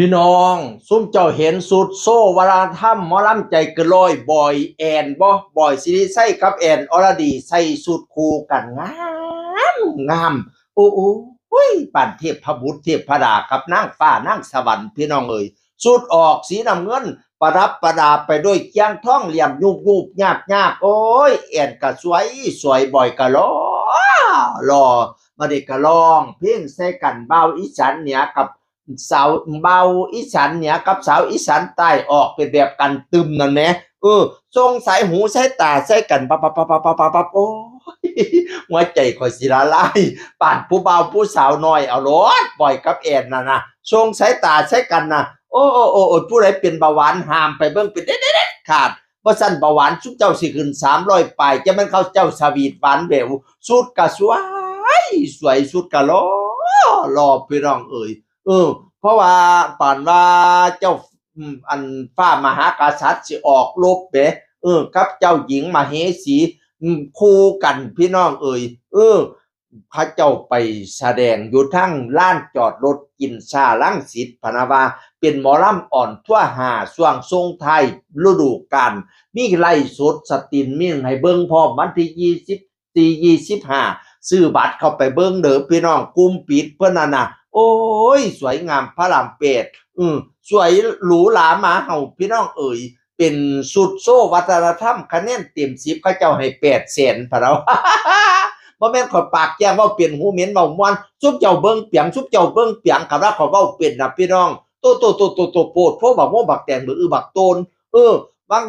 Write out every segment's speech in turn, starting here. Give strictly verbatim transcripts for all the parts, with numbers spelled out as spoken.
พี่น้อง ซุมเจ้าเห็นสุดโซ่วราธรรมหมอลำใจเกินร้อย บอยแอนบ่ บอยสิริชัยกับแอนอรดี ใส่สุดคู่กันงาม งาม โอ้โอ้ย ปานเทพบุตรเทพดากับนางฟ้านางสวรรค์ พี่น้องเอ๋ย สุดออกสีน้ำเงิน ประดับประดาไปด้วยเกี้ยงทองเหลี่ยมยุบยุบยาบยาบ โอ้ย แอนกะสวย สวย บอยกะหล่อ หล่อ มาเด็กกะร้องเพลงใส่กัน บ่าวอีสานเหนือกับสาว บ่าวอีสานเหนือกับสาวอีสานใต้ ออกเป็นแบบกันตึมนั่นแหม เออ ส่งสายหูสายตาใส่กัน ปับปับปับปับปับปับปับ โอ้ย หัวใจข่อยสิละลาย ปานผู้บ่าวผู้สาวน้อย เอาโลด บอยกับแอนน่ะนะ ส่งสายตาใส่กันนะ โอ้โอ้โอ้โอ้ ผู้ใดเป็นเบาหวานห้ามไปเบิ่งเป็นเด็ดเด็ดขาด บ่ซั่นเบาหวานซุมเจ้าสิขึ้นสามร้อยปลาย จะแม่นเขาเจ้าสวีทหวานแหวว สุดกะสวย สวย สุดกะหล่อ หล่อ พี่น้องเอ๋ย เออ เพราะว่าปานว่าเจ้า อืม อันฟ้ามหากษัตริย์สิออกรบเด้ เออ กับเจ้าหญิงมเหสี อืม คู่กัน พี่น้องเอ๋ย เออ เขาเจ้าไปแสดงอยู่ทั้งลานจอดรถกินซ่ารังสิต พะนะว่า เป็นหมอลำออนทัวร์ห้า ช่วงส่งท้ายฤดูกาล มีไลฟ์สดสตรีมมิ่งให้เบิ่งพร้อม วันที่ยี่สิบสี่ ยี่สิบห้า ซื้อบัตรเข้าไปเบิ่งเด้อพี่น้อง กลุ่มปิดเพิ่นนั่นน่ะ โอ้ย สวยงามพระรามแปด อืม สวยหรูหราหมาเห่า พี่น้องเอ๋ย เป็นสุดโซ่วัฒนธรรม คะแนนเต็มสิบ เขาเจ้าให้แปดแสน พะนะ บ่แม่นข่อยปากแจ้งเว้าเป็น หูเหม็นเว้าม่วน ซุมเจ้าเบิ่งเปียง ซุมเจ้าเบิ่งเปียง คันว่าข่อยเว้าเป็นน่ะพี่น้อง โต โต โต โต โต โพดโพบักโมบักแตง บักอื้อบักโตน เออ บาง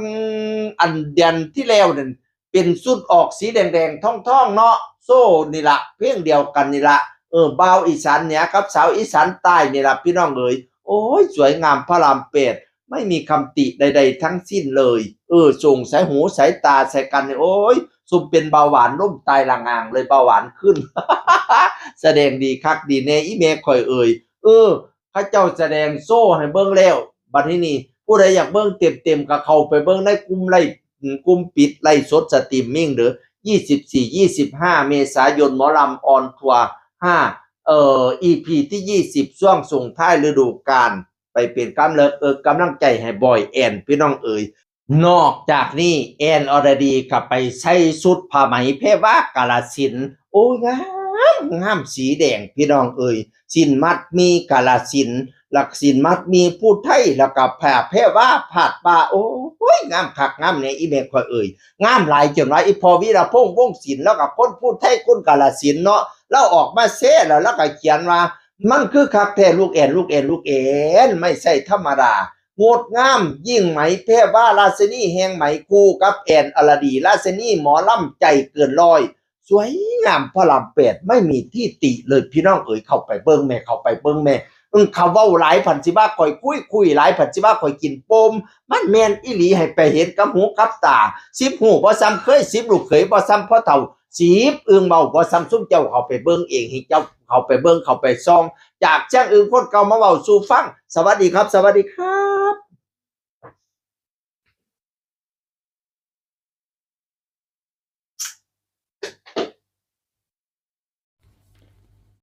อันเดือนที่แล้วนั่น เป็นสุดออกสีแดงๆ ทองๆ เนาะ โซ่นี่ละ เพลงเดียวกันนี่ละ เออ บ่าวอีสานเหนือกับสาวอีสานใต้นี่ละ พี่น้องเอ๋ย โอ้ย สวยงามพระรามแปด ไม่มีคำติใดๆ ทั้งสิ้นเลย เออ ส่งสายหูสายตาใส่กันเนี่ย โอ้ย ซุมเป็นเบาหวานล้มตายละงางเลย เบาหวานขึ้น แสดงดีคักดีแน่ อีแม่ข่อยเอ๋ย เออ เขาเจ้าแสดงโซ่ให้เบิ่งแล้ว บัดนี้นี่ ผู้ใดอยากเบิ่งเต็มๆ ก็เข้าไปเบิ่งในกลุ่มไลฟ์ อืม กลุ่มปิดไลฟ์สดสตรีมมิ่งเด้อ ยี่สิบสี่ ยี่สิบห้า เมษายน หมอลำออนทัวร์ ห้า เอ่อ อีพี ที่ ยี่สิบ ช่วงส่งท้ายฤดูกาล ไปเป็นกำลัง เอ่อ กำลังใจให้บอยแอน พี่น้องเอ๋ย นอกจากนี้แอนอรดีก็ไปใส่ชุดผ้าไหมแพรวากาฬสินธุ์ โอ้ย งาม งามสีแดง พี่น้องเอ๋ย สิ้นมัดหมี่กาฬสินธุ์ หลักสิ้นมัดหมี่ผู้ไทย แล้วก็ผ้าแพรวาผาดบ่า โอ้ย งามคักงามแน่ อีแม่ข่อยเอ๋ย งามหลายจนว่าอีพ่อวีรพงษ์ วงศ์ศิลป์ แล้วก็คนผู้ไทยคนกาฬสินธุ์เนาะ ลาวออกมาแชร์แล้ว ลาวก็เขียนว่า มันคือคักแท้ลูกแอน ลูกแอน ลูกแอน ไม่ใช่ธรรมดา งดงาม ยิ่งไหมแพรวา ราชินีแห่งไหม คู่กับแอนอรดี ราชินีหมอลำใจเกินร้อย สวยงามพระรามแปด ไม่มีที่ติเลย พี่น้องเอ๋ย เข้าไปเบิ่งแม่ เข้าไปเบิ่งแม่ เออ เขาเว้าหลายผันสิว่าข่อยคุย คุยหลายผันสิว่าข่อยกินโปม มันแม่นอีหลี ให้ไปเห็นกับหูกับตา สิบหูบ่ซ้ำเคย สิบลูกเขยบ่ซ้ำพ่อเฒ่า สิบอึ่งเว้าบ่ซ้ำซุมเจ้า เข้าไปเบิ่งเอง ให้เจ้าเข้าไปเบิ่ง เข้าไปส่อง จากเชียงอื่นคนเก่ามาเว้าสู่ฟัง สวัสดีครับ สวัสดีครับ